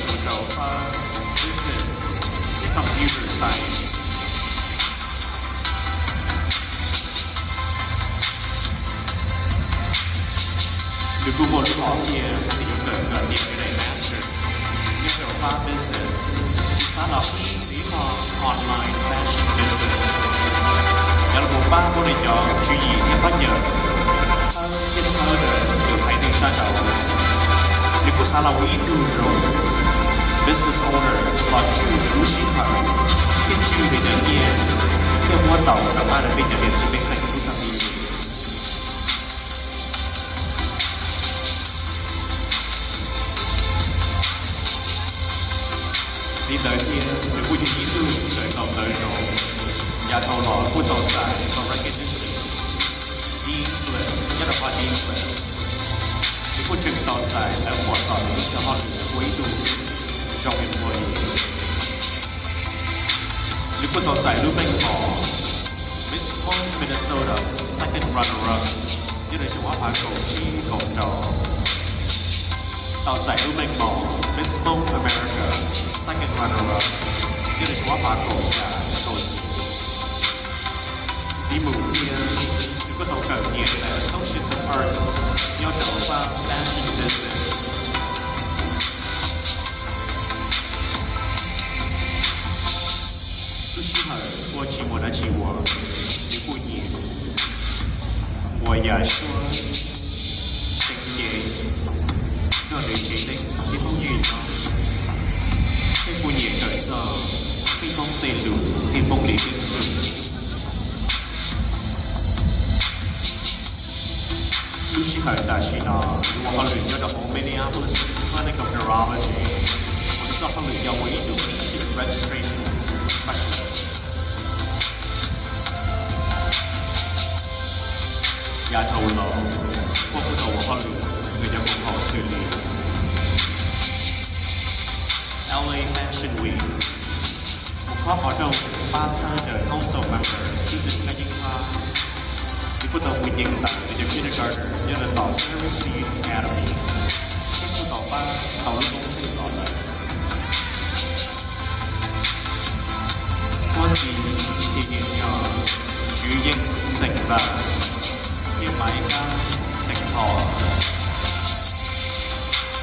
Mus rau pab business thiab computer science. Nws kuj muaj lub hom phiaj hais tias yuav kawm kom tiav kawm daim master nyob rau pab business, xav los ua ib txwv online fashion business. Yog los mus pab pab nws cov tswv yim thiab pab cawm thawj thiab txhawb rau tus haiv neeg sab nraud. Nws kuj xav los ua ib tug zoo business owner los tswj nws lub sij hawm thiab tswj nws cov nyiaj thiab muab tau rov qab rau peb cov niam txiv peb xeem lub txaj nti. Txiv ntawd thiab nws kuj yog ib tug kawm tau ntawv zoo, yav dhau los kuj tau txais tau recognition, Dean's List, nyob rau pab Dean's List. Nws kuj tseem tau txais lawv pom tau nws lub sij hawm ua ib tug zoo employee. Nws kuj tau txais lub meej mom Miss Hmoob Minnesota second runner up nyob rau xyoo ob phav kaum tsib kaum rau. Tau txais lub meej mom Miss Hmoob America second runner up nyob rau xyoo ob phav kaum xya kaum yim. Txiv mus thiab nws kuj tau kawm tiav Associates of Arts nyob rau pab fashion business. Lub sij hawm ua tsis muaj dab tsi ua, nws kuj nyiam ua yam suab, seev cev, nrog nws tsev neeg thiab phooj ywg nyob, thiab kuj nyiam kawm txog peb Hmoob tej lus thiab Hmoob li tej lus. Lub sij hawm tam sim no nws ua hauj lwm nyob rau hauv Minneapolis Clinic of Neurology, nws txoj hauj lwm yog ua ib tug patient registration specialist. Yav dhau los, Huab kuj tau ua hauj lwm nws cov koom haum xws li L A Fashion Week, mus khob qhov rooj pab txhawb rau council member xib hwb Kab Yeeb Thab. Nws kuj tau mus nyeem ntawv nws cov kindergarten nyob rau tom Service Youth Academy, thiab kuj tau pab tau lub koob tsheej los lawm. Huab txiv thiab niam yog Tswv Yeej xeem Vaj thiab Maiv Kab xeem Thoj.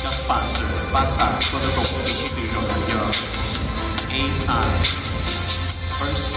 Cov sponsor pab xa koj lub koom haum sib tw zoo no yog A Sign, First